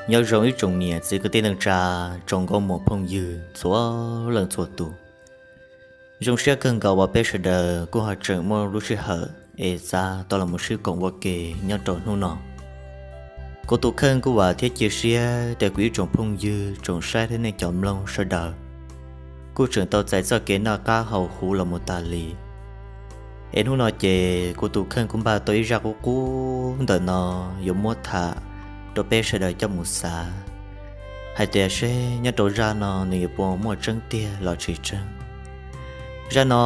Nyob zoo ib tsoom niam txiv kwv tij neej tsa, tsoom nkauj muam phooj ywg txhua leej txhua tus. Zoo siab kawg nkaus uas peb sawv daws kuj ho tseem muaj lub sij hawm es xav tau los mus sib koom ua ke nyob rau hnub no. Kuv tus kheej kuj vam thiab cia siab tias kuv ib tsoom phooj ywg, tsoom saib thiab nej cov mloog sawv daws kuj tseem tau txais txoj kev noj qab haus huv los mus tas li. Es hnub no ces kuv tus kheej kuj npaj tau ib zaj qub qub ntawm no yuav muab tham rau peb sawv daws coj mus xav hais tias seb nyob rau zaj no nws yuav puas muaj tseeb tiag los tsis tseeb. Zaj no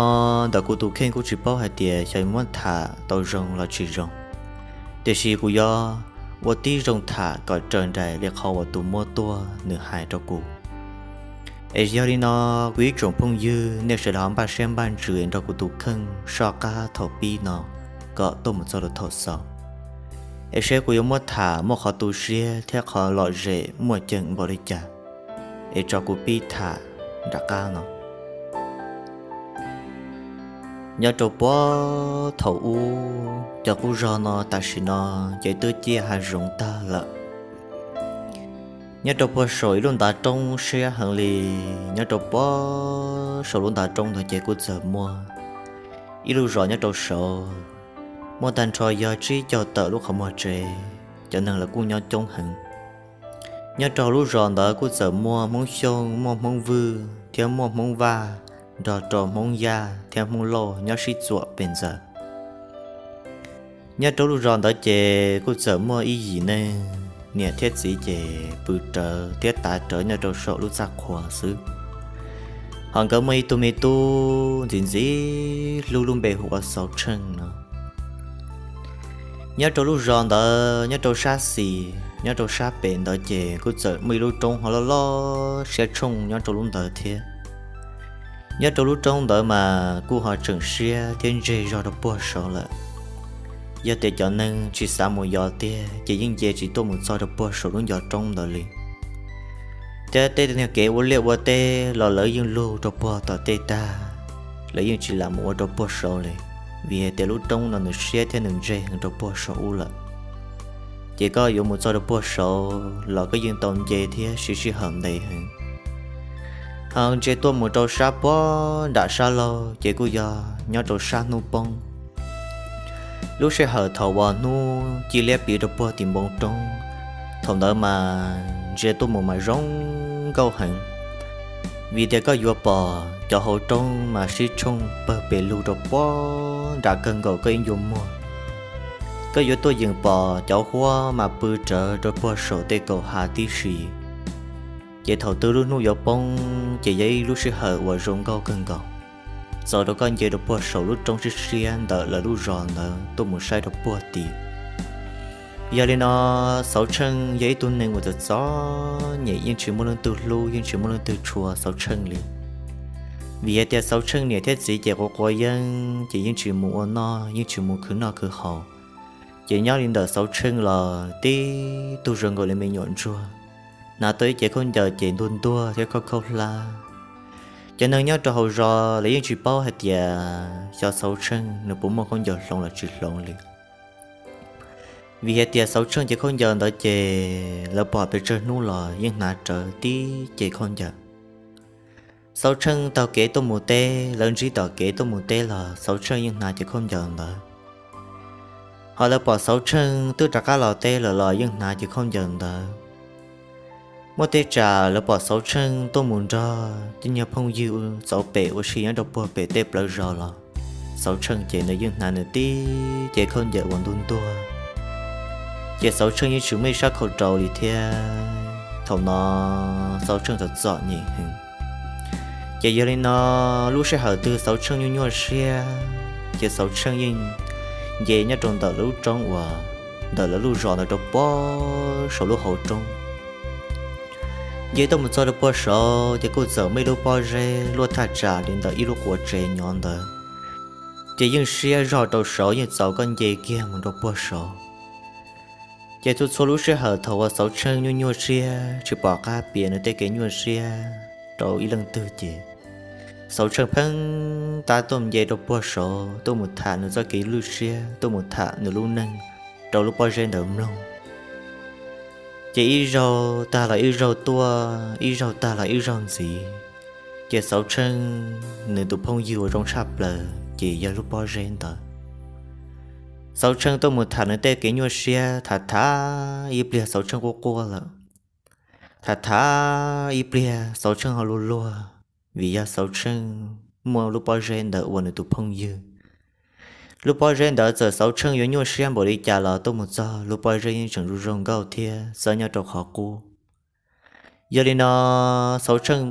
ntawm kuv tus kheej kuj tsis paub hais tias xyov muab tham tau zoo los tsis zoo, tiam sis kuv yuav ua tib zoo tham kom raws nraim li qhov uas tus muab tuaj nws hais rau kuv. Es yog li no, kuv ib tsoom phooj ywg nej sawv daws ho npaj siab npaj ntsws nrog kuv tus kheej soj qab thaum pib no kom tuaj mus txog rau thaum xaus, es seb kuv yuav muab tham muaj qhov tu siab thiab qhov lom zem muaj ceem npaum li cas, es tso kuv pib tham nram qab no. Nyob rau puag thaum ub, cov qub zog no tam sim no ces twb ciaj hav zoov tag lawm. Nyob rau puag saum ib lub ntav roob siab heev li, nyob rau puag saum lub ntav roob ntawd ces kuj txawm muaj ib lub zos nyob rau saud, muaj tag nrho yog tsib caug tawm lub qhov muag tsev, cov neeg lawv kuj nyob coob heev. Nyob rau lub zos ntawd kuj txawm muaj Hmoob Xyooj, muaj Hmoob Vwj thiab muaj Hmoob Vaj, nrog rau Hmoob Yaj thiab Hmoob Lauj nyob sib txuam pes ntxaws. Nyob rau lub zos ntawd ces kuj txawm muaj ib yim neeg niam thiab txiv ces pw rawv thiab tav rawv nyob rau saum lub txaj qhua xwb. Ho nkawd muaj ib tug me tub ntxim ntxim hlub lub npe hu ua Xauv Tsheej no. Nyob rau lub zos ntawd nyob rau sab xis, nyob rau sab pem ntawd ces kuj txawm muaj ib lub roob ho loj loj siab tshooj nyob rau lub ntawd thiab. Nyob rau lub roob ntawd mas kuj ho tseem siab thiab ntseg zog rau puag saud lawm. Yog tias cov neeg tsis xav mus yos tiag ces yeej nce tsis tuaj mus txog rau puag saum lub ncov roob ntawd li. Thiab tej tug niag kev ua liaj ua teb los lawv yeej lug rau puag tom tej tag, lawv yeej tsis lam mus ua rau puag saud li, vim hais tias lub roob no nws siab thiab nws ntseg heev rau puag saum ub lawm. Ces koj yuav mus txog rau puag saud los koj yeej tau nce thiab siv sij hawm ntev heev. Ho nce tuaj mus rau sab puag nram sab laug ces kuj yog nyob rau sab hnub poob. Lub sij hawm thaum uas hnub ci liab pliv rau puag tim npoo roob, thaum ntawd mas ntsia tuaj mus mas zoo nkauj heev, vim tias koj yuav pom cov hauv roob mas sib tshooj pawg pes lug rau puag nram kawg nkaus koj ib ncua muag. Koj yuav tuaj yeem pom cov huab mas pw rawv rau puag saum tej kaum hav tib si. Ces thaum twg lub hnub yuav poob ces yog ib lub sij hawm uas zoo nkauj kawg nkaus, txaus rau koj nce rau puag saum lub roob siab siab ntawm lawv lub zos ntawd tuaj mus saib rau puag tid. Yog li no, Xauv Tsheej yog ib tug neeg uas txom txom nyem, yeej tsis muaj leej twg hlub yeej tsis muaj leej twg tshua Xauv Tsheej li. Vim hais tias Xauv Tsheej niam thiab txiv ces quav quav yeeb ces yeej tsis mus ua noj yeej tsis mus khwv noj khwv haus. Ces nyob li ntawm Xauv Tsheej los tib tug zoo nkaus li me nyuam ntsuag, hnav tau ib cev khaub ncaws ces ntuag ntuag thiab khaub khaub hlab. Cov neeg nyob rau hauv zos lawv yeej tsis paub hais tias xyov Xauv Tsheej nws puas muaj khaub ncaws hloov los tsis hloov li. Vim hais tias Xauv Tsheej cev khaub ncaws ntawd ces lawv pom pes tsawg hnub los yeej hnav rawv tib cev khaub ncaws. Xauv Tsheej taug kev tuaj mus teb, lawv ntsib tom kev tuaj mus teb los Xauv Tsheej yeej hnav cev khaub ncaws ntawd. Ho lawv pom Xauv Tsheej twb rov qab los teb lawm los yeej hnav cev khaub ncaws ntawd. Muaj tej tsam lawv pom Xauv Tsheej tuaj mus nrog cov nyuag phooj ywg txauv pem ua si nyob rau puag pem tej plawv zos los Xauv Tsheej ces nws yeej hnav nws tib cev khaub ncaws uas ntuag ntuag, ces Xauv Tsheej yeej tsis muaj ib sab khau rau li thiab. Thaum no Xauv Tsheej txom txom nyem heev. Ces yog li no, lub sij hawm twg Xauv Tsheej nyuaj nyuaj siab ces Xauv Tsheej yeej nce nyob rau ntawm lub roob uas ntawm lawv lub zos ntawd rau puag saum lub hauv roob. Nce tuaj mus txog rau puag saud ces kuj txawm muaj ib lub pob zeb luaj thaj tsam li ntawm ib lub quav tsev nyob ntawd, ces yeej siab zog rau saud yeej txaus koj nce kiag mus rau puag saud. Ces txhua txhua lub sij hawm thaum uas Xauv Tsheej nyuaj nyuaj siab tsis pom qab piav nws tej kev nyuaj siab rau ib leej twg ces Xauv Tsheej pheej tab tuaj nce rau puag saud tuaj mus tham nws txoj kev lwj siab, tuaj mus tham nws lub neej rau lub pob zeb ntawd mloog. Ces ib zaug tag los ib zaug tuaj, ib zaug tag los ib zaug ntxiv, ces Xauv Tsheej nws tus phooj ywg uas zoo tshaj plaws ces yog lub pob zeb ntawd. Xauv Tsheej tuaj mus tham nws tej kev nyuaj siab, tham tham ib pliag Xauv Tsheej quaj quaj lawm. Tham tham ib pliag Xauv Tsheej ho luag luag, vim yog Xauv Tsheej muaj lub pob zeb ntawd ua nws tus phooj ywg. Lub pob zeb ntawd txawm Xauv Tsheej yuav nyuaj siab npaum li cas los tuaj mus txog lub pob zeb yeej tseem zoo zoo nkauj thiab txawb nyob rau qhov qub. Yog li no, Xauv Tsheej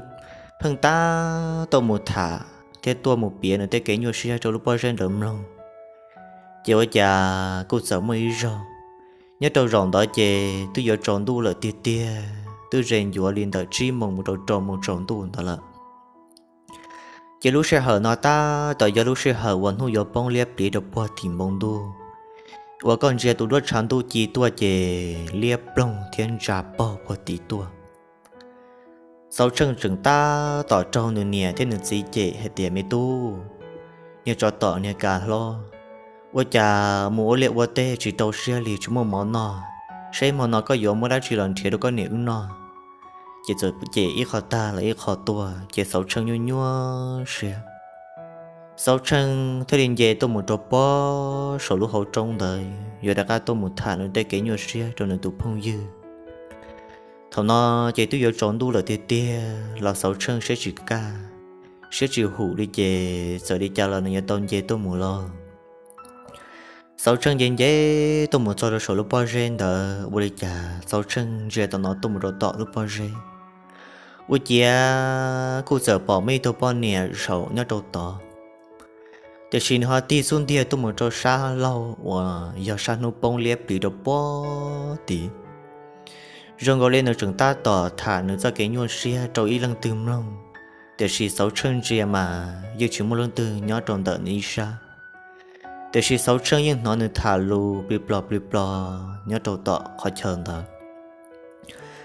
pheej tab tuaj mus tham thiab tuaj mus piav nws tej kev nyuaj siab rau lub pob zeb ntawd mloog. Ces ua cas kuj txawm muaj ib zaug, nyob rau zaum ntawd ces twb yuav tsaus ntuj lawm tiag tiag, twb ze ncuav li ntawm tsib moos mus rau rau moos tsaus ntuj ntawd lawm. Ces lub sij hawm no tab tom yog lub sij hawm uas hnub yuav poob liab pliv rau puag tim npoo ntuj, uas koj ntsia tus duab tshav ntuj ci tuaj ces liab ploog thiab ntsa paug puag tim tuaj. Xauv Tsheej tseem tab tom raug nws niam thiab nws txiv cem hais tias, me tub, niag tsov tom niag kav hlob, ua cas mus ua liaj ua teb tsis rau siab li, tsis muaj mov noj, seb hmo no koj yuav muab dab tsi los nrhiav rau koj niam wb noj. Ces txawm cem ib qho tag los ib qho tuaj ces Xauv Tsheej nyuaj nyuaj siab. Xauv Tsheej thiaj li nce tuaj mus rau pob saum lub hauv roob ntawd yuav rov qab tuaj mus tham nws tej kev nyuaj siab rau nws tus phooj ywg. Thaum no ces twb yuav tsaus ntuj lawm tiag tiag los Xauv Tsheej siab tsis kaj, siab tsis hum li ces txawm li cas los nws yuav tau nce tuaj mus lauj. Xauv Tsheej nce nce tuaj mus txog rau saum lub pob zeb ntawd, ua li cas Xauv Tsheej ntsia tom no tuaj mus rau tom lub pob zeb, ua ciav kuj txawm pom muaj ib tug poj niam zaum nyob rau tod. Tiam sis nws ho tig xub ntiag tuaj mus rau sab laug uas yog sab hnub poob liab pliv rau puag tid. Zoo nkaus li nws tseem tab tom tham nws txoj kev nyuaj siab rau ib leej twg mloog, tiam sis Xauv Tsheej ntsia mas yeej tsis muaj leej twg nyob rau ntawm nws ib sab. Tiam sis Xauv Tsheej yeej hnov nws tham lus plig plog plig plog nyob rau tom qhov chaw ntawd.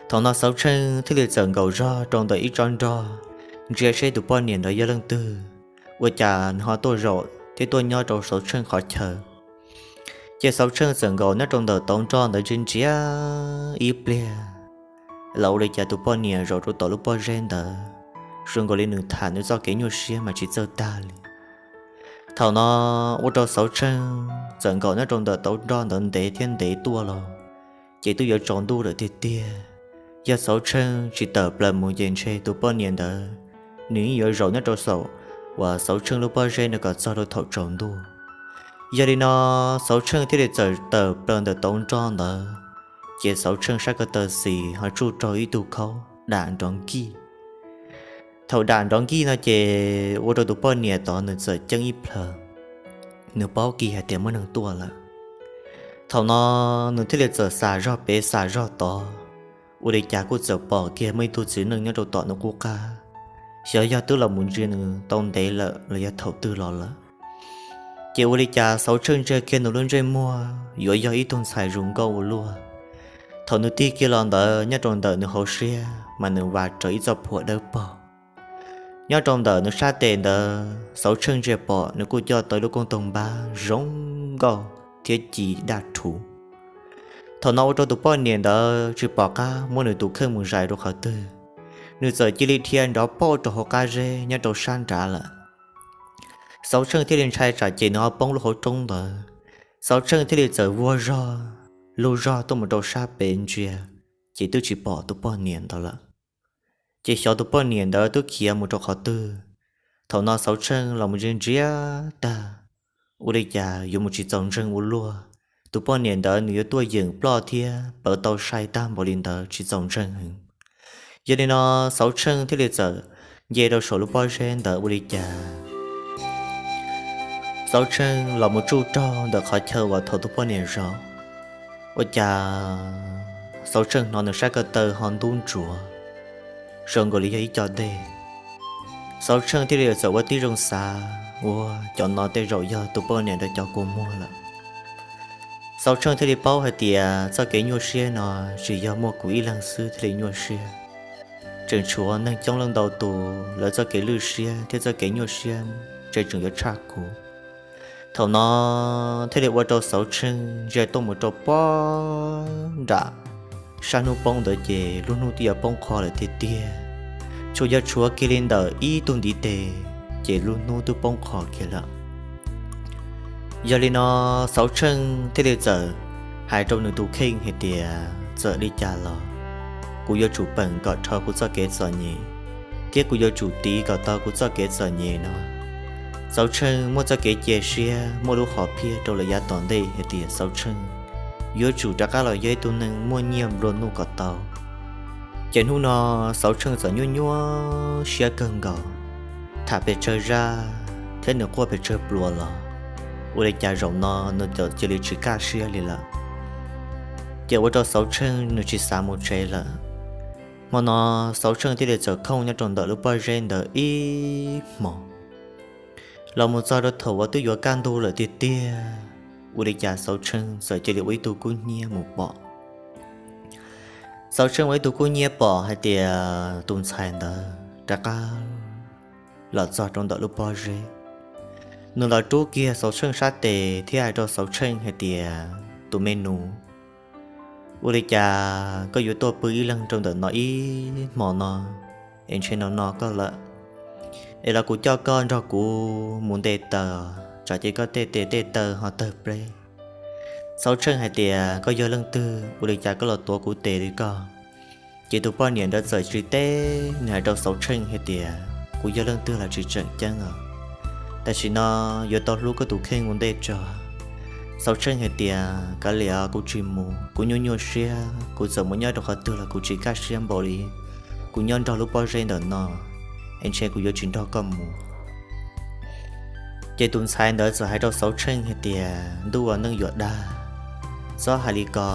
Thaum no Xauv Tsheej thiaj li txawm nkaum zog rau ntawm ib tsob nrog, ntsia seb tus poj niam ntawd yog leej twg, ua cas nws ho tuaj zaum thiab tuaj nyob rau Xauv Tsheej qhov chaw. Ces Xauv Tsheej txawm nkaum nyob rau ntawm tauv nroj ntawd ntsia ntsia ib pliag, los ua li cas tus poj niam zaum rau tom lub pob zeb ntawd, zoo nkaus li nws tham nws txoj kev nyuaj siab mas tsis txawj tag li. Thaum no ua rau Xauv Tsheej txawm nkaum nyob rau ntawm tauv nroj ntawd ntev thiab ntev tuaj los, ces twb yuav tsaus ntuj lawm tiag tiag. Yog Xauv Tsheej tsis tawm plaws mus ces ntshe tus poj niam ntawd nws yeej yuav zaum nyob rau saum uas Xauv Tsheej lub pob zeb no kom txog rau thaum tsaus ntuj. Yog li no, Xauv Tsheej thiaj li txawm tawm plaws ntawm tauv nroj ntawd, ces Xauv Tsheej sab ko taw xis ho tsuj raug ib tug khaub dam nrov nkij. Thaum dam nrov nkij no ces ua rau tus poj niam tod nws txawm ceeb ib plhaw, nws paub kiag hais tias muaj neeg tuaj lawm. Thaum no nws thiaj li txawm xam zog pem xam zog tod, ua li cas kuj txawm pom kiag muaj ib tug txiv neej nyob rau tom nws qub qab, xyov yog twb los mus ntsia nws tau ntev lawm los yog thaum twg los lawm. Ces ua li cas Xauv Tsheej ntsia kiag nws lub ntsej muag yuav yog ib tug ntxhais zoo nkauj ua luaj. Thaum nws tig kiag los ntawd nyob rau ntawm nws hauv siab mas nws vam rawv ib txoj phuam dawb paug. Nyob rau ntawm nws sab tes ntawd Xauv Tsheej ntsia pom nws kuj coj tau ib lub koob toog npab zoo nkauj thiab ci daj rhuv. Thaum no ua rau tus poj niam ntawd tsis pom qab muab nws tus kheej mus zais rau qhov twg, nws txawm cia li dhia nrov pauj rau hauv qab zeb nyob rau sab nrad lawm. Xauv Tsheej thiaj li ntshai tsam ces nws ho poob lub hauv roob ntawd. Xauv Tsheej thiaj li txawm vuag zog, lug zog tuaj mus rau sab pem ntsia, ces twb tsis pom tus poj niam ntawd lawm. Ces xyov tus poj niam ntawd twb khiav mus rau qhov twg. Thaum no Xauv Tsheej los mus ntsia ntsia tag, ua li cas yuav mus tsis txaus ntseeg ua luaj. Tus poj niam ntawd nws yuav tuaj yeem ploj thiab plawv tau sai tag npaum li ntawd tsis txaus ntseeg heev. Yog li no, Xauv Tsheej thiaj li txawm nce rau saum lub pob zeb ntawd ua li cas Xauv Tsheej los mus tsuj raug ntawm qhov chaw uas thaum tus poj niam zaum. Ua cas Xauv Tsheej hnov nws sab ko taw ho ntub ntsuav, zoo nkaus li yog ib co dej. Xauv Tsheej thiaj li txawm ua tib zoo xav, ua, cov no tej zaum yog tus poj niam ntawd cov kua muag lawm. Xauv Tsheej thiaj li paub hais tias txoj kev nyuaj siab no tsis yog muaj kuv ib leeg xwb thiaj li nyuaj siab, tseem tshuav neeg coob leej ntau tus lawv txoj kev lwj siab thiab txoj kev nyuaj siab tseem yuav tshaj kuv. Thaum no thiaj li ua rau Xauv Tsheej ntsia tuaj mus rau pob nram sab hnub poob ntawd ces lub hnub twb yuav poob qho lawm tiag tiag. Tsuas yog tshuav kiag li ntawm ib tug ntiv tes ces lub hnub twb poob qho kiag lawm. Yog li no Xauv Tsheej thiaj li txawm hais rau nws tus kheej hais tias, txawm li cas los kuv yuav tsum peem kom dhau kuv txoj kev txom nyem, thiab kuv yuav tsum tiv kom tau kuv txoj kev txom nyem no. Xauv Tsheej muaj txoj kev cia siab, muaj lub hom phiaj rau lawm yav tom ntej hais tias Xauv Tsheej yuav tsum rov qab los yog ib tug neeg muaj nyiaj nplua nuj kom tau. Ces hnub no Xauv Tsheej txawm nyuaj nyuaj siab kawg nkaus, tham pes tsawg zaj thiab nws quaj pes tsawg pluas los ua li cas zaum no nws txawm cia li tsis kaj siab li lawm. Ces ua rau Xauv Tsheej nws tsis xav mus tsev lawm. Hmo no Xauv Tsheej thiaj li txawm khooj nyob rau ntawm lub pob zeb ntawd ib hmos, los mus txog rau thaum uas twb yuav kaj ntug lawm tiag tiag, ua li cas Xauv Tsheej txawm cia li ua ib tug kub hnyiab mus pom. Xauv Tsheej ua ib tug kub hnyiab pom hais tias tus ntxhais ntawd rov qab los txog rau ntawm lub pob zeb. Nws los rub kiag Xauv Tsheej sab tes thiab hais rau Xauv Tsheej hais tias, tus me nus, ua li cas koj yuav tuaj pw ib leeg rau ntawm no ib hmo no, es ntshe no no koj lawm, es los kuv coj koj nrog kuv mus nte taws, tsam ces koj tej tes tej taw ho tawg pleb. Xauv Tsheej hais tias, koj yog leej twg, ua li cas koj los tuav kuv tes li koj? Ces tus poj niam ntawd txawm tsis teb, nws hais rau Xauv Tsheej hais tias, kuv yog leej twg los tsis tseem ceeb os, tam sim no yuav tau hlub koj tus kheej ua ntej tso. Xauv Tsheej hais tias, kav liam, kuv tsis mus, kuv nyuaj nyuaj siab, kuv txawm mus nyob rau qhov twg los kuv tsis kaj siab npaum li kuv nyob nrog lub pob zeb ntawm no, es ntshe kuv yuav tsis nrog koj mus. Ces tus ntxhais ntawd txawm hais rau Xauv Tsheej hais tias, ntuj ua neej yuav dag, txhob hais li ko,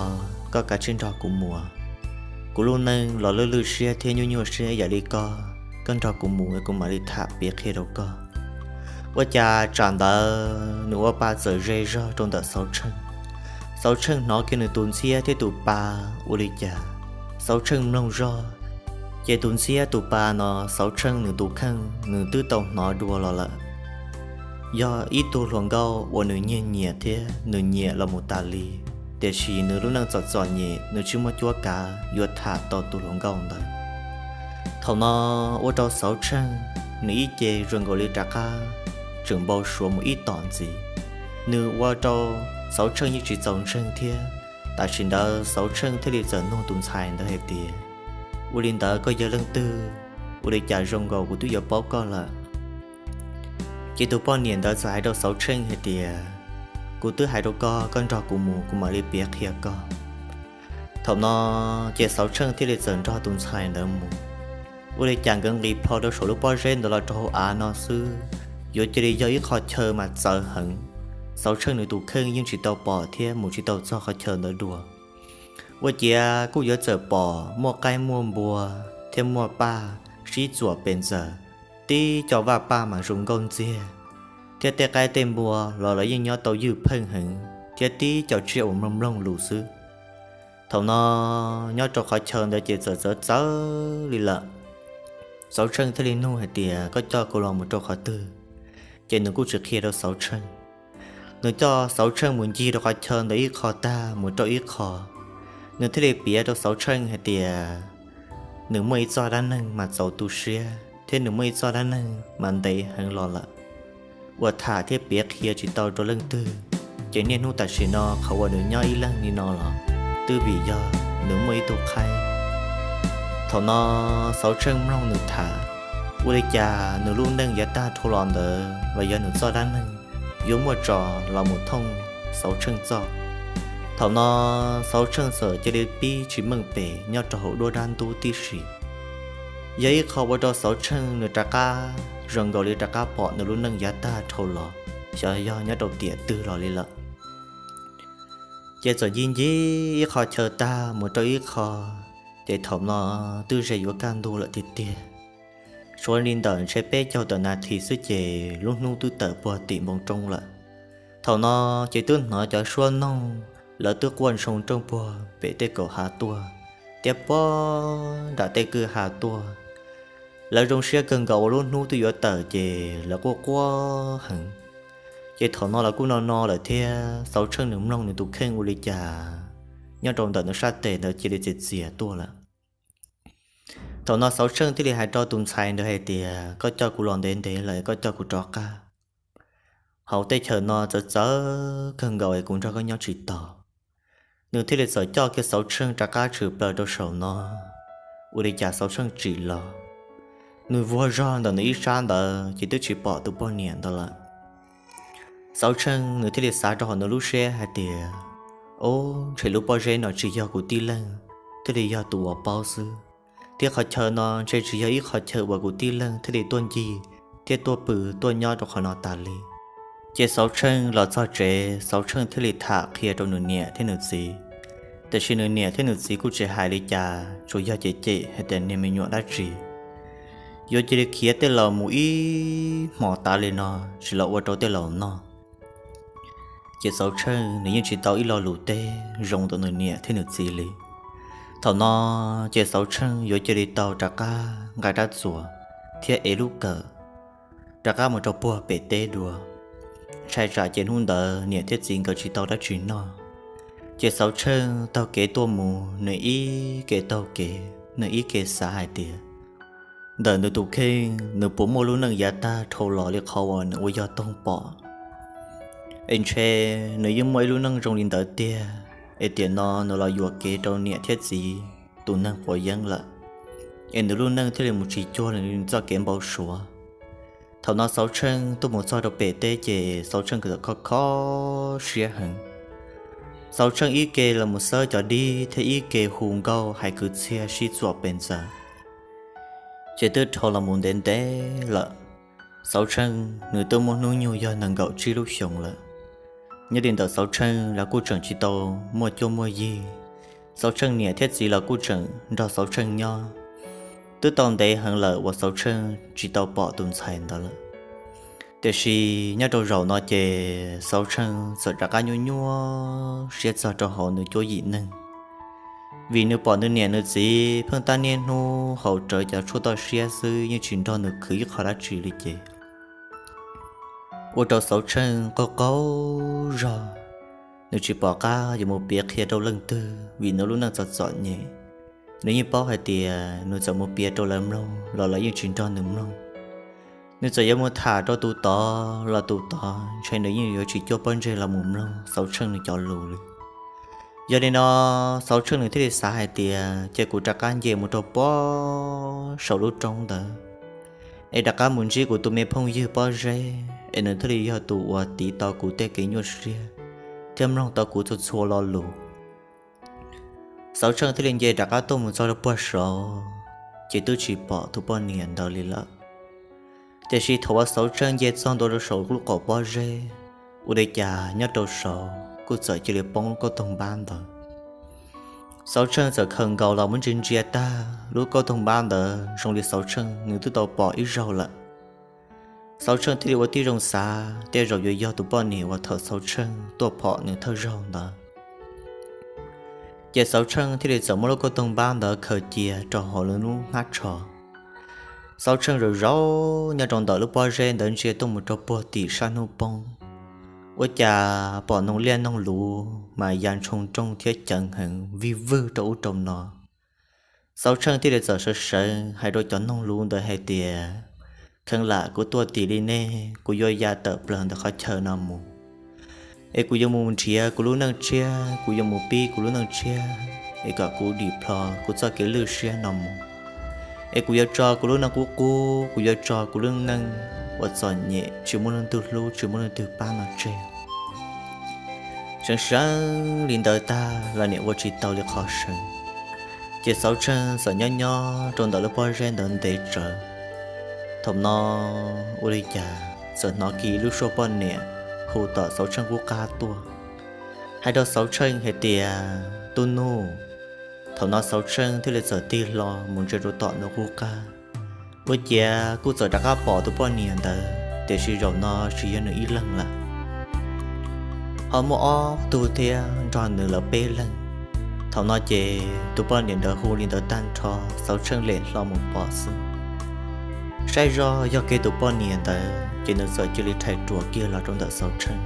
koj kav tsij nrog kuv mus. Kuv lub neej los lwj lwj siab thiab nyuaj nyuaj siab yam li koj, koj nrog kuv mus kuv mam li tham piav qhia rau koj. Ua cas tsam ntawd nws ua pa txawm ze zog rau ntawm Xauv Tsheej. Xauv Tsheej hnov kiag nws tus ntxhiab thiab tus pa ua li cas, Xauv Tsheej mloog zog, ces tus ntxhiab tus pa no Xauv Tsheej nws tus kheej nws twb tau hnov dua los lawm. Yog ib tug hluas nkauj uas nws nyiag nyiam thiab nws nyiam los mus tas li, tiam sis nws lub neej txom txom nyem, nws tsis muaj cuab kav yuav tham tau tus hluas nkauj ntawd. Thaum no ua rau Xauv Tsheej nws ib ce zoo nkaus li rov qab tseem npau suav mus ib tom ntxiv. Nws ua rau Xauv Tsheej yeej tsis txaus ntseeg thiab. Tam sim ntawd Xauv Tsheej thiaj li txawm nug tus ntxhais ntawd hais tias, ua li ntawd koj yog leej twg? Ua li cas zoo nkaus kuv twb yuav paub koj lawm? Ces tus poj niam ntawd txawm hais rau Xauv Tsheej hais tias, kuv twb hais rau koj, koj nrog kuv mus kuv mam li piav qhia koj. Thaum no ces Xauv Tsheej thiaj li txawm nrog tus ntxhais ntawd mus. Ua li cas nkawd nqis plho rau saum lub pob zeb ntawd los rau hauv av no xwb, yuav cia li yog ib qho chaw mas txawv heev. Xauv Tsheej nws tus kheej yeej tsis tau pom thiab mus tsis tau txog qhov chaw ntawd dua. Ua ciav kuj yuav txawm pom muaj qaib muaj npua thiab muaj paj sib txuam pes ntxaws, tib co vaj paj mas zoo nkauj ntxiag, thiab tej qaib tej npua los lawv yeej nyob tau ywj pheej heev thiab tib co tsiaj uas mloog mloog lus xwb. Thaum no nyob rau qhov chaw ntawd ces txawm txawv txawv li lawm. Xauv Tsheej thiaj li nug hais tias, koj coj kuv los mus rau qhov twg? Ces nws kuj tsis qhia rau Xauv Tsheej. Nws coj Xauv Tsheej mus ncig rau qhov chaw ntawd ib qho tag mus rau ib qho, nws thiaj li piav rau Xauv Tsheej hais tias nws muaj ib txoj dab neeg mas txaus tu siab thiab nws muaj ib txoj dab neeg mas ntev heev los lawm, uas tham thiab piav qhia tsis tau rau leej twg. Ces niaj hnub tam sim no qhov uas nws nyob ib leeg li no los twb vim yog nws muaj ib tug qhaib. Thaum no Xauv Tsheej mloog nws tham, ua li cas nws lub neej yav tag dhau los ntawd los yog nws txoj dab neeg yuav muaj tso los mus thooj Xauv Tsheej txoj. Thaum no Xauv Tsheej txawm cia li pib tsis meej pem nyob rau hauv duab dab ntub tib si. Yog ib qho ua rau Xauv Tsheej nws rov qab zoo nkaus li rov qab pom nws lub neej yav tag dhau los, xyov yog nyob rau tiam twg los li lawm. Ces txawm ncig ncig ib qho chaw tag mus rau ib qho, ces thaum no twb ze yuav kaj ntug lawm tiag tiag. Tshuav li ntawm ntshe peb caug tawm nas this xwb ces lub hnub twb tawm puag tim npoo roob lawm. Thaum no ces twb hnov cov suab noog lawv twb quaj ntsoo rooj puag pem tej kaum hav tuaj thiab puag nram tej kwj ha tuaj. Lawv zoo siab kawg nkaus ua lub hnub twb yuav tawm ces lawv quaj quaj heev. Ces thaum no lawv kuj no no lawm thiab Xauv Tsheej nws mloog nws tus kheej ua li cas nyob rau ntawm nws sab tes ntawd cia li txias txias tuaj lawm. Thaum no Xauv Tsheej thiaj li hais rau tus ntxhais ntawd hais tias, koj coj kuv los ntev ntev lawm, koj coj kuv rov qab. Hauv tej chaw no txawv txawv kawg nkaus es kuv nrog koj nyob tsis tau. Nws thiaj li txawm coj kiag Xauv Tsheej rov qab tshwm plaws rau saum no. Ua li cas Xauv Tsheej tsim los, nws vuag zog ntawm nws ib sab ntawd ces twb tsis pom tus poj niam ntawd lawm. Xauv Tsheej nws thiaj li xav rau hauv nws lub siab hais tias, ub, ntshe lub pob zeb no tsis yog kuv tib leeg thiaj li yog tus uas paub xwb, thiab qhov chaw no ntshe tsis yog ib qhov chaw uas kuv tib leeg thiaj li tuaj ncig thiab tuaj pw tuaj nyob rau qhov no tas li. Ces Xauv Tsheej los txog tsev, Xauv Tsheej thiaj li tham qhia rau nws niam thiab nws txiv. Tiam sis nws niam thiab nws txiv kuj tsis hais li cas, tsuas yog cem cem hais tias niag me nyuam dab tsi yuav cia li khiav tej laus mus ib hmos tas li no tsis los ua rau tej laus noj. Ces Xauv Tsheej nws yeej tsis tau ib lo lus teb zoo ntawm nws niam thiab nws txiv li. Thaum no ces Xauv Tsheej yuav cia li tau rov qab nqa rab txuas thiab ev lub kawm rov qab mus rau puag pem teb dua, ntshai tsam ces hnub ntawd niam thiab txiv nkawd tsis tau dab tsi noj. Ces Xauv Tsheej taug kev tuaj mus, nws ib ke taug kev, nws ib ke xav hais tias ntawm nws tus kheej nws puas muaj lub neej yav tag dhau los li qhov uas nws ua yog toog pom. Es ntshe nws yeej muaj ib lub neej zoo li ntawd tiag, es tiam no nws los yuam kev rau niam thiab txiv tus neeg quav yeeb lawm, es nws lub neej thiaj li mus tsis cuag li nws txoj kev npau suav. Thaum no Xauv Tsheej tuaj mus txog rau pem teb ces Xauv Tsheej kuj txawm kho kho siab heev. Xauv Tsheej ib ke los mus xawb cov dib thiab ib ke hu nkauj hais kwv txhiaj sib txuam pes ntxaws, ces twb dhau los mus ntev ntev lawm. Xauv Tsheej nws twb muaj hnub nyoog yog nees nkaum tsib lub xyoos lawm. Nyob li ntawm Xauv Tsheej los kuj tseem tsis tau muaj cuab muaj yig. Xauv Tsheej niam thiab txiv los kuj tseem nrog Xauv Tsheej nyob. Twb tau ntev heev lawm uas Xauv Tsheej tsis tau pom tus ntxhais ntawd lawm. Tiam sis nyob rau zaum no ces Xauv Tsheej txawm rov qab nyuaj nyuaj siab txog rau hauv nws cuab yim neeg, vim nws pom nws niam nws txiv pheej tab niaj hnub haus rawv cov tshuaj toj siab xwb, yeej tsis nrog nws khwv ib qho dab tsi li ces ua rau Xauv Tsheej qaug qaug zog. Nws tsis pom qab yuav mus piav qhia rau leej twg vim nws lub neej txom txom nyem. Nws yeej paub hais tias nws txawm mus piav rau lawv mloog los lawv yeej tsis nrog nws mloog. Nws txawm yuav mus tham rau tus tod los tus tod ntshe nws yeej yuav tsis cuab pob ntseg los mus mloog Xauv Tsheej nws cov lus li. Yog li no, Xauv Tsheej nws thiaj li xav hais tias ces kuv rov qab nce mus rau puag saum lub roob ntawd, es rov qab mus ntsib kuv tus me phooj ywg pob zeb, es nws thiaj li yog tus uas tiv tau kuv tej kev nyuaj siab thiab mloog tau kuv txhua txhua lo lus. Xauv Tsheej thiaj li nce rov qab tuaj mus txog rau puag saud, ces twb tsis pom tus poj niam ntawd li lawm. Tiam sis thaum uas Xauv Tsheej nce txog ntua rau saum lub qaum pob zeb, ua li cas nyob rau saud kuj txawm cia li poob lub kauj toog npab ntawd. Xauv Tsheej txawm khaws nkaus los muab ntsia ntsia tag, lub kauj toog npab ntawd zoo li Xauv Tsheej nws twb tau pom ib zaug lawm. Xauv Tsheej thiaj li ua tib zoo xav tej zaum yuav yog tus poj niam uas thaum Xauv Tsheej tuaj phom nws thawj zaug ntawd. Ces Xauv Tsheej thiaj li txawm muab lub kauj toog npab ntawd khaws cia rau hauv nws lub hnab tsho. Xauv Tsheej zaum zaum nyob rau ntawm lub pob zeb ntawd ntsia tuaj mus rau puag tim sab hnub poob, ua cas pom noog liaj noog luv mas ya ntshoo nrooj thiab ceev heev vij vwg rau ub rau no. Xauv Tsheej thiaj li txawm sawv sawv hais rau cov noog luv ntawd hais tias, kheev lam kuv tuaj tim li nej, kuv yuav ya tawm plaws ntawm qhov chaw no mus, es kuv yuav mus nrhiav kuv lub neej tshiab, kuv yuav mus pib kuv lub neej tshiab, es kom kuv dim plho kuv txoj kev lwj siab no mus, es kuv yuav tso kuv lub neej qub qub, kuv yuav tso kuv lub neej uas txom nyem tsis muaj leej twg hlub tsis muaj leej twg pab no tseg. Seev seev li ntawd tag los nim ua tsis tau li qhov seev, ces Xauv Tsheej txawm nyob nyob rau ntawm lub pob zeb ntawd ntev tsawv. Thaum no ua li cas txawm hnov kiag lub suab poj niam hu tom Xauv Tsheej qub qab tuaj, hais rau Xauv Tsheej hais tias, tub nug. Thaum no Xauv Tsheej thiaj li txawm tig hlo mus ntsia rau tom nws qub qab, ua ciav kuj txawm rov qab pom tus poj niam ntawd, tiam sis zaum no tsis yog nws ib leeg lawm, ho muaj ob tug thiab nrog nws lawv peb leeg. Thaum no ces tus poj niam ntawd hu li ntawd tag nrho, Xauv Tsheej lem hlo mus pom xwb, saib zoj yog kiag tus poj niam ntawd, ces nws txawm cia li rhais ruam kiag los rau ntawm Xauv Tsheej.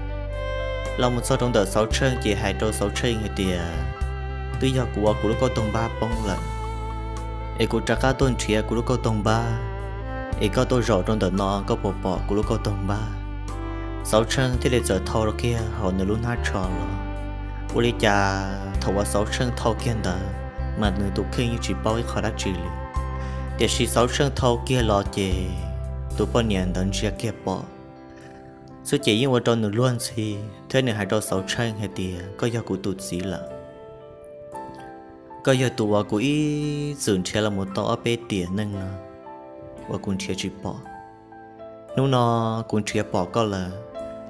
Los mus txog rau ntawm Xauv Tsheej ces hais rau Xauv Tsheej hais tias, twb yog kuv ua kuv lub kauj toog npab poob lawm, es kuv rov qab tuaj nrhiav kuv lub kauj toog npab, es koj tuaj zaum rau ntawm no koj puas pom kuv lub kauj toog npab? Xauv Tsheej thiaj li txawm thau kiag hauv nws lub hnab tsho los. Ua li cas thaum uas Xauv Tsheej thau kiag ntawd, mas nws tus kheej yeej tsis paub ib qho dab tsi li. Tiam sis Xauv Tsheej thau kiag los ces tus poj niam ntawd ntsia kiag pom xwb ces yeej ua rau nws luag ntxhi, thiab nws hais rau Xauv Tsheej hais tias, koj yog kuv tus txiv lawm. Koj yog tus uas kuv ib txwm nrhiav los mus tau ob peb tiam neej no uas kuv nrhiav tsis pom. Hnub no kuv nrhiav pom koj lawm.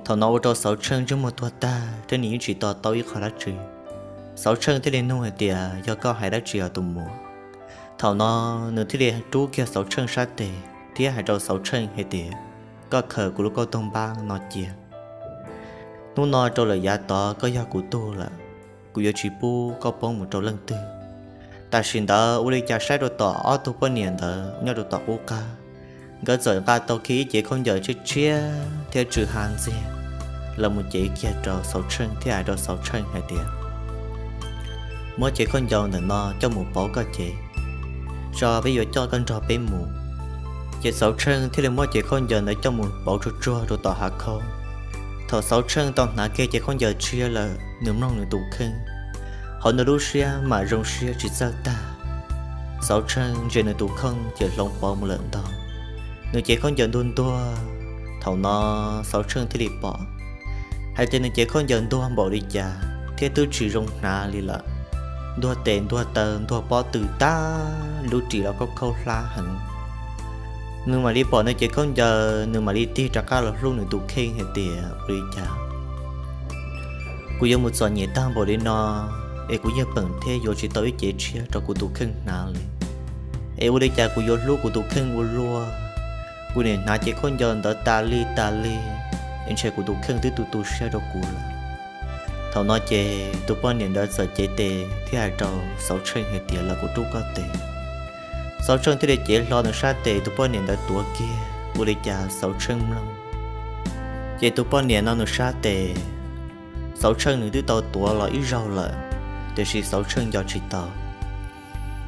Thaum no ua rau Xauv Tsheej ntsej muag tuag tag thiab nws yeej tsis to taub ib qho dab tsi. Xauv Tsheej thiaj li nug hais tias, yog koj hais dab tsi os tus muam? Thaum no nws thiaj li rub kiag Xauv Tsheej sab tes thiab hais rau Xauv Tsheej hais tias, koj khaws kuv lub kauj toog npab no cia. Hnub no rau lawm yav tod koj yog kuv tug lawm, kuv yuav tsis pub koj poob mus rau leej twg. Tam sim ntawd ua li cas saib rau tom ob tug poj niam ntawd nyob rau tom qub qab, nkawd txawm nqa tau kiag ib cev khaub ncaws tshiab tshiab thiab tsw ha ntxiag los mus cev kiag rau Xauv Tsheej thiab hais rau Xauv Tsheej hais tias, muab cev khaub ncaws ntawm no coj mus pauv koj cev, tso peb yuav coj koj nrog peb mus. Ces Xauv Tsheej thiaj li muab cev khaub ncaws ntawd coj mus pauv tsuag tsuag rau tom hav khoob. Thaum Xauv Tsheej tau hnav kiag cev khaub ncaws tshiab lawm, nws mloog nws tus kheej, hauv nws lub siab mam zoo siab tsis txawj tag. Xauv Tsheej ntsia nws tus kheej ces hloov pauv mus lawm ntag. Nws cev khaub ncaws ntuag ntuag. Thaum no Xauv Tsheej thiaj li pom hais tias nws cev khaub ncaws ntuag npaum li cas thiab twb tsis zoo hnav li lawm. Ntuag tes ntuag taw ntuag pob tw tag, lub ris los khaub khaub hlab heev. Nws mam li pom nws cev khaub ncaws, nws mam li tig rov qab los hlub nws tus kheej hais tias, ua li cas kuv yuav mus txom nyem tag npaum li no, es kuv yeej peem thiab yuav tsis tau ib cev tshiab rau kuv tus kheej hnav li. Es ua li cas kuv yuav hlub kuv tus kheej ua luaj, kuv nim hnav cev khaub ncaws ntawd tas li tas li, es ntshe kuv tus kheej twb tu tu siab rau kuv lawm. Thaum no ces tus poj niam ntawd txawm cev tes thiab hais rau Xauv Tsheej hais tias, los kuv rub koj tes. Xauv Tsheej thiaj li cev hlo nws sab tes, tus poj niam ntawd tuav kiag ua li cas Xauv Tsheej mloog, ces tus poj niam no nws sab tes, Xauv Tsheej nws twb tau tuav los ib zaug lawm, tiam sis Xauv Tsheej nco tsis tau.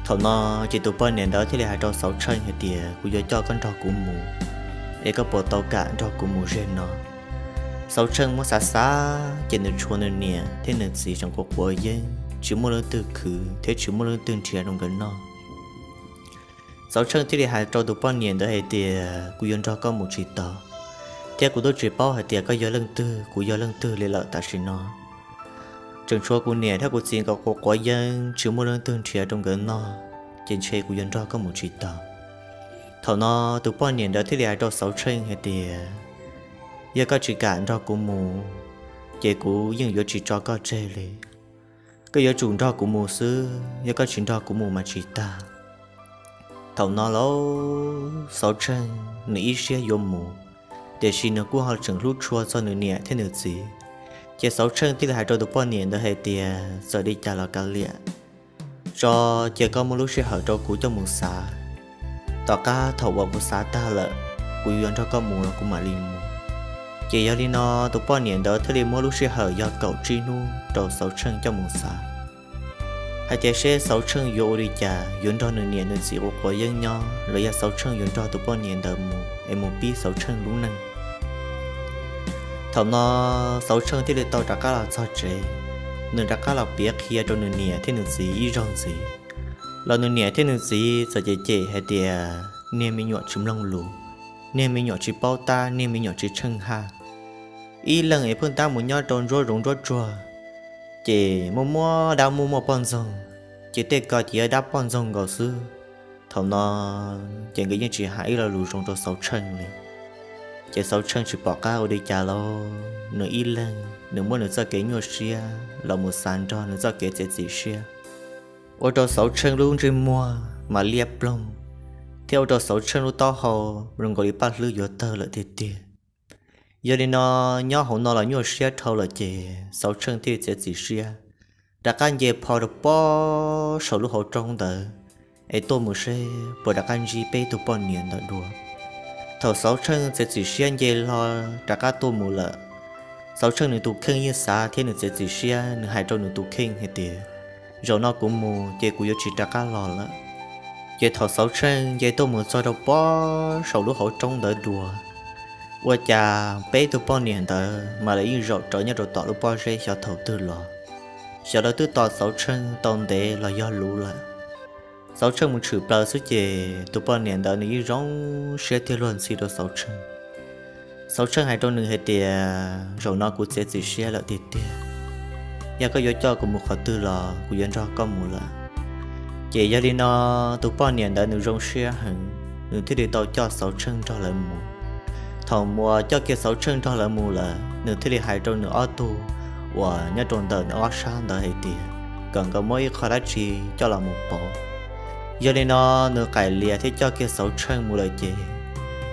Thaum no ces tus poj niam ntawd thiaj li hais rau Xauv Tsheej hais tias, kuv yuav coj koj nrog kuv mus, es koj puas tau kam nrog kuv mus ze no? Xauv Tsheej muab xav xav ces nws tshuav nws niam thiab nws txiv tseem quav quav yeeb, tsis muaj leej twg khwv thiab tsis muaj leej twg nrhiav rau nkawd noj. Xauv Tsheej thiaj li hais rau tus poj niam ntawd hais tias, kuv yuav nrog koj mus tsis tau, thiab kuv twb tsis paub hais tias koj yog leej twg kuv yog leej twg li lawm tam sim no. Tseem tshuav kuv niam thiab kuv txiv nkawd quav quav yeeb tsis muaj leej twg nrhiav rau nkawd noj, ces ntshe kuv yuav nrog koj mus tsis tau. Thaum no tus poj niam ntawd thiaj li hais rau Xauv Tsheej hais tias, yog koj tsis kam nrog kuv mus, ces kuv yeej yuav tsis tso koj tseg li. Koj yuav tsum nrog kuv mus xwb, yog koj tsis nrog kuv mus mas tsis tag. Thaum no lauj, Xauv Tsheej nws ib siab yuav mus, tiam sis nws kuj ho tseem hlub tshua txog nws niam thiab nws txiv. Ces Xauv Tsheej thiaj li hais rau tus poj niam ntawd hais tias, txawm li cas los kav liam, tso, cia koj muab lub sij hawm rau kuv coj mus xav. Tom qab thaum uas kuv xav tag lawm, kuv yuav nrog koj mus los kuv mam li mus. Ces yog li no tus poj niam ntawd thiaj li muab lub sij hawm yog kaum tsib hnub rau Xauv Tsheej coj mus xav hais tias seb Xauv Tsheej yuav ua li cas, yuav nrog nws niam nws txiv quav quav yeeb nyob los yog Xauv Tsheej yuav nrog tus poj niam ntawd mus es mus pib Xauv Tsheej lub neej. Thaum no Xauv Tsheej thiaj li tau rov qab los txog tsev, nws rov qab los piav qhia rau nws niam thiab nws txiv ib zaug ntxiv, los nws niam thiab nws txiv txawm cem cem hais tias, niag me nyuam tsis mloog lus, niag me nyuam tsis paub tab, niag me nyuam tsis tsheej haj. Ib leeg es pheej tab mus nyob rau ntsuab zoov ntsuab tsuag, ces muaj muaj dab muaj muaj poj ntxoog, ces tej ko ces yog dab poj ntxoog nkaus xwb. Thaum no ces nkawd yeej tsis hais ib lo lus zoo rau Xauv Tsheej li. Ces Xauv Tsheej tsis pom qab ua li cas lauj, nws ib leeg nws muab nws txoj kev nyuaj siab los mus xav nrog nws txoj kev txiav txim siab, ua rau Xauv Tsheej lub ntsej muag mas liab ploog, thiab ua rau Xauv Tsheej lub taub hau zoo nkaus li paj hlwb yuav tawg lawm tiag tiag. Yog li no, nyob hauv no los nyuaj siab dhau lawm ces Xauv Tsheej thiaj txiav txim siab rov qab nce pho rau pob saum lub hauv roob ntawd, es tuaj mus seb puas rov qab ntsib peb tug poj niam ntawd dua. Thaum Xauv Tsheej txiav txim siab nce hlo rov qab tuaj mus lawm, Xauv Tsheej nws tus kheej yeej xav thiab nws txiav txim siab, nws hais rau nws tus kheej hais tias, zaum no kuv mus ces kuv yuav tsis rov qab los lawm. Ces thaum Xauv Tsheej nce tuaj mus txog rau pob saum lub hauv roob ntawd dua, ua cas peb tug poj niam ntawd mas lawv yeej zaum rawv nyob rau tom lub pob zeb xyov thaum twg los. Xyov lawv twb tos Xauv Tsheej tau ntev los yog luv lawm. Xauv Tsheej mus tshwm plaws xwb ces tus poj niam ntawd nws yeej zoo siab thiab luag ntxhi rau Xauv Tsheej. Xauv Tsheej hais rau nws hais tias, zaum no kuv txiav txim siab lawm tiag tiag, yog koj yuav coj kuv mus qhov twg los kuv yuav nrog koj mus lawm. Ces yog li no, tus poj niam ntawd nws zoo siab heev, nws thiaj li tau coj Xauv Tsheej nrog lawv mus. Thaum uas coj kiag Xauv Tsheej nrog lawv mus lawm, nws thiaj li hais rau nws ob tug uas nyob rau ntawm nws ob sab ntawd hais tias, kom nkawd muab ib qho dab tsi coj los mus pauv. Yog li no, nws qaim lias thiab coj kiag Xauv Tsheej mus lawm ces,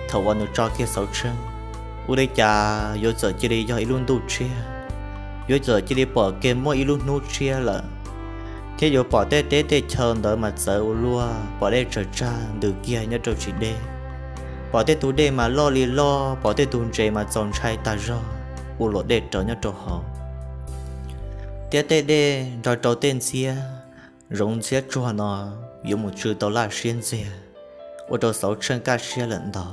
thaum uas nws tso kiag Xauv Tsheej, ua li cas yuav txawm cia li yog ib lub ntuj tshiab, yuav txawm cia li pom kiag muaj ib lub hnub tshiab lawm, thiab yuav pom tej teb tej chaw ntawd mas txawv ua luaj, pom dej tsawg tsag ntws kiag nyob rau tsis deb, pom tej tus dej mas loj li loj, pom tej tus ntses mas txaus ntshai tas zog, ua luam dej rawv nyob rau hauv, thiab tej dej nrog rau tej ntxhiab, zoov ntxhiab tsuag no yuav mus tsw tau laj siab ntxiag, ua rau Xauv Tsheej kaj siab lawm ntau.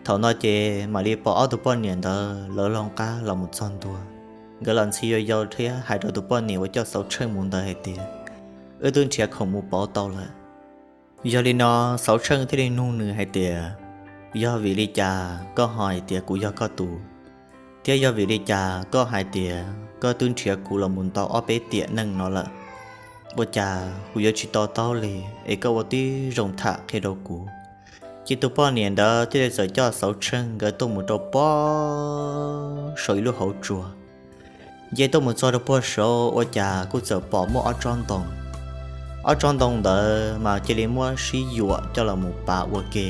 Thaum no ces mam li pom ob tug poj niam ntawd lawv laug qab los mus txog ntua, nkawd los ntxhi yau yau thiab hais rau tus poj niam uas coj Xauv Tsheej mus ntawd hais tias, wb twb nrhiav khoom mus pauv tau lawm. Yog li no, Xauv Tsheej thiaj li nug nws hais tias, yog vim li cas koj ho hais tias kuv yog koj tus, thiab yog vim li cas koj hais tias koj twb nrhiav kuv los mus ntau ob peb tiam neej no lawm, ua cas kuv yuav tsis to taub li, es koj ua tib zoo tham qhia rau kuv. Ces tus poj niam ntawd thiaj li txawm coj Xauv Tsheej nkawd tuaj mus rau pob saum ib lub hauv tsua. Nce tuaj mus txog rau puag saud ua cas kuj txawm pom muaj ob tsob ntoo. Ob tsob ntoo ntawd mas cia li muab sib yuam coj los mus pav ua ke,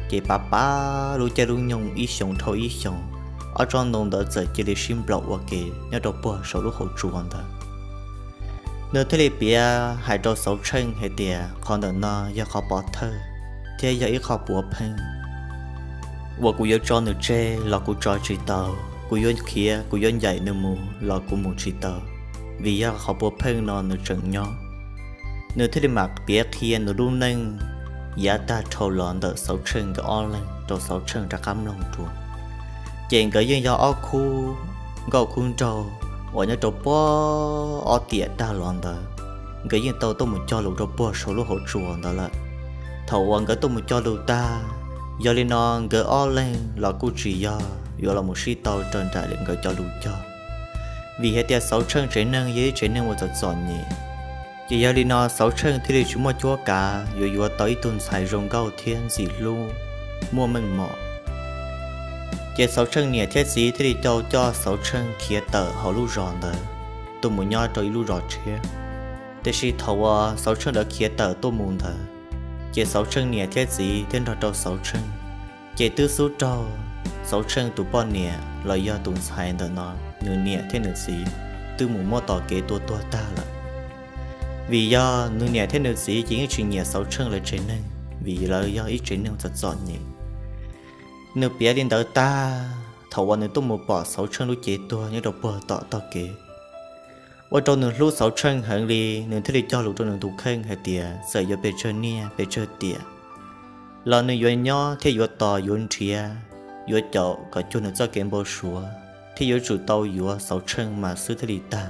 ces pav pav lub caij lub nyoog ib xyoos dhau ib xyoos, ob tsob ntoo ntawd txawm cia li sib nplaum ua ke nyob rau puag saum lub hauv tsua ntawd. Nws thiaj li piav hais rau Xauv Tsheej hais tias qhov ntawm no yog qhov pov thawj thiab yog ib qho puav pheej uas kuv yuav tso nws tseg los kuv tso tsis tau, kuv yuav khiav kuv yuav ncaim nws mus los kuv mus tsis tau, vim yog qhov puav pheej no nws tseem nyob. Nws thiaj li mam piav qhia nws lub neej yav tag dhau los ntawm Xauv Tsheej nkawd ob leeg rau Xauv Tsheej rov qab mloog dua. Ces nkawd yeej yog ob khub nkauj khub nraug uas nyob rau puag ob tiam tag los ntawd, nkawd yeej tau tuaj mus cog lus rau puag saum lub hauv tsua ntawd lawm. Thaum uas nkawd tuaj mus cog lus tag, yog li no nkawd ob leeg los kuj tsis yog yuav los mus sib tau raws nraim li nkawd cov lus cog, vim hais tias Xauv Tsheej tsev neeg yog ib tsev neeg uas txom txom nyem. Ces yog li no Xauv Tsheej thiaj li tsis muaj cuab kav yuav yuav tau ib tug ntxhais zoo nkauj thiab ntxim hlub, muaj meej mom. Ces Xauv Tsheej niam thiab txiv thiaj li tau coj Xauv Tsheej khiav tawm hauv lub zos ntawd tuaj mus nyob rau ib lub zos tshiab. Tiam sis thaum uas Xauv Tsheej lawv khiav tawm tuaj mus ntawd, ces Xauv Tsheej niam thiab txiv thiab nrog rau Xauv Tsheej, ces twb xub raug Xauv Tsheej tus poj niam los yog tus ntxhais ntawm no, nws niam thiab nws txiv twb mus muab tom kev tua tuag tag lawm. Vim yog nws niam thiab nws txiv ces yeej tsis nyiam Xauv Tsheej lawv tsev neeg, vim lawv yog ib tsev neeg txom txom nyem. Nws piav li ntawd tag, thaum uas nws tuaj mus pom Xauv Tsheej lub cev tuag nyob rau puag tom tog kev, ua rau nws hlub Xauv Tsheej heev li, nws thiaj li cog lus rau nws tus kheej hais tias txawm yuav pes tsawg niaj pes tsawg tiam los nws yuav nyob thiab yuav tos yuav nrhiav, yuav caum kom cuag nws txoj kev npau suav, thiab yuav tsum tau yuav Xauv Tsheej mas xwb thiaj li tag.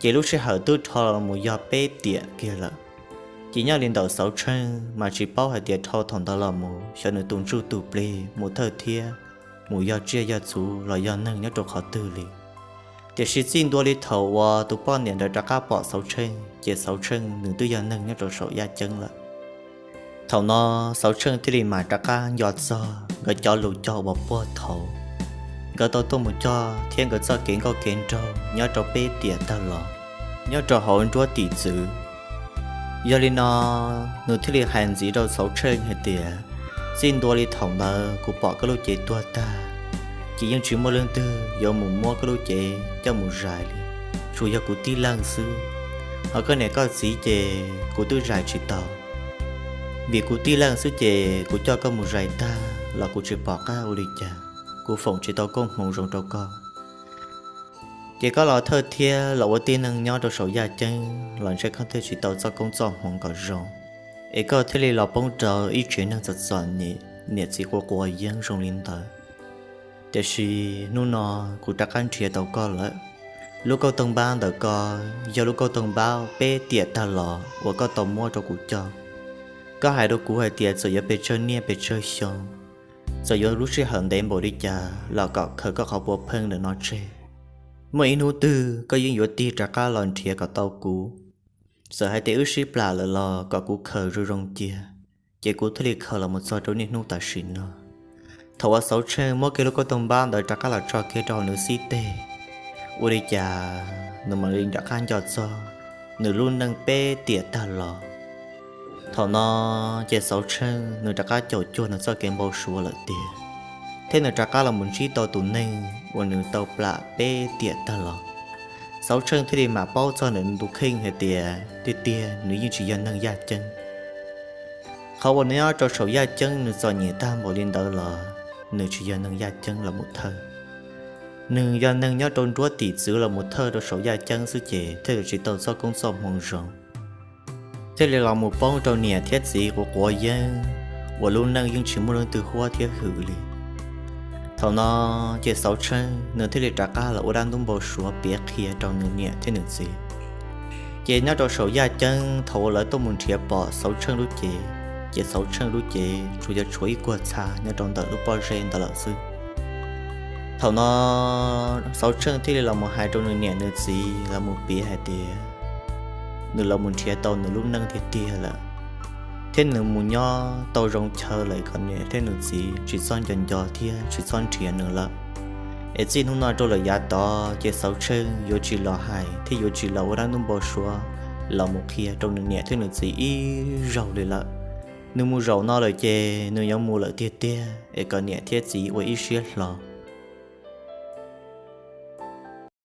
Ces lub sij hawm twb dhau los mus yog peb tiam kiag lawm. Ces nyob li ntawm Xauv Tsheej mas tsis paub hais tias dhau thaum ntawd los mus xyov nws tus ntsuj tus plig mus thawj thiab mus yog tsiaj yog txhu los yog neeg nyob rau qhov twg li. Tiam sis txij ntua li thaum uas tus poj niam ntawd rov qab pom Xauv Tsheej ces Xauv Tsheej nws twb yog neeg nyob rau saum yaj ceeb lawm. Thaum no Xauv Tsheej thiaj li mam rov qab nco txog nkawd cov lus cog uas puag thaud, nkawd tau tuaj mus cog thiab nkawd txoj kev nkauj kev nraug nyob rau peb tiam tag los nyob rau hauv nruab tim txwv. Yog li no, nws thiaj li hais ntxiv rau Xauv Tsheej hais tias, txij ntua li thaum ntawd kuv pom koj lub cev tuag tag, ces yeej tsis muaj leej twg yuav mus muab koj lub cev coj mus zais li, tsuas yog kuv tib leeg xwb. Ho koj niam koj txiv ces kuv twb zais tsis tau, vim kuv tib leeg xwb ces kuv coj koj mus zais tag los kuv tsis pom qab ua li cas, kuv foom tsis tau koob hmoov zoo rau koj. Ces koj los thawj thiab los ua tib neeg nyob rau saum yaj ceeb los ntshe koj thiaj tsis tau txoj koob txoj hmoov kom zoo, es koj thiaj li los poob rau ib tsev neeg txom txom nyem, niam txiv quav quav yeeb zoo li ntawd. Tiam sis hnub no kuv rov qab nrhiav tau koj lawm. Lub kauj toog npab ntawm koj yog lub kauj toog npab peb tiam tag los uas koj tau muab rau kuv coj. Koj hais rau kuv hais tias txawm yuav pes tsawg niaj pes tsawg xyoo, txawm yuav lub sij hawm ntev npaum li cas los kom khaws koj qhov puav pheej ntawm no tseg. Muaj ib hnub twg koj yeej yuav tig rov qab los nrhiav kom tau kuv. Txawm hais tias wb sib plam lawm los kom kuv khaws zoo zoo cia, ces kuv thiaj li khaws los mus txog rau niaj hnub tam sim no. Thaum uas Xauv Tsheej muab kiag lub kauj toog npab ntawd rov qab los tso kiag rau hauv nws xib teg, ua li cas nws mam li rov qab nco txog nws lub neej peb tiam tag los. Thaum no ces Xauv Tsheej nws rov qab caum cuag nws txoj kev npau suav lawm tiag, thiab nws rov qab los mus ntsib tau tus neeg uas nws tau plam peb tiam tag los. Xauv Tsheej thiaj li mam paub txog ntawm nws tus kheej hais tias tiag tiag nws yeej tsis yog neeg yaj ceeb. Qhov uas nws nyob rau saum yaj ceeb nws txom nyem tag npaum li ntawd los nws tsis yog neeg yaj ceeb los mus thawj. Nws yog neeg nyob rau nruab tim txwv los mus thawj rau saum yaj ceeb xwb ces thiaj li tsis tau txoj koob txoj hmoov zoo, thiaj li los mus poob rau niam thiab txiv quav quav yeeb uas lub neej yeej tsis muaj leej twg huab thiab hwm li. Thaum no ces Xauv Tsheej nws thiaj li rov qab los ua dab ntub npau suav piav qhia rau nws niam thiab nws txiv. Ces nyob rau saum yaj ceeb thaum uas lawv tuaj mus nrhiav pom Xauv Tsheej lub cev, ces Xauv Tsheej lub cev tsuas yog tshuav ib kuag txha nyob rau ntawm lub pob zeb ntawd lawm xwb. Thaum no Xauv Tsheej thiaj li los mus hais rau nws niam nws txiv los mus piav hais tias nws los mus nrhiav tau nws lub neej tiag tiag lawm, thiab nws mus nyob tau zoo chaw lawm kom niam thiab nws txiv tsis txhob nco nco thiab tsis txhob nrhiav nws lawm. Es txij hnub no rau lawm yav tod ces Xauv Tsheej yuav tsis los hais thiab yuav tsis los ua dab ntub npau suav los mus qhia rau nws niam thiab nws txiv ib zaug li lawm. Nws mus zaum no lawm ces nws yuav mus lawm tiag tiag es kom niam thiab txiv ua ib siab hlo.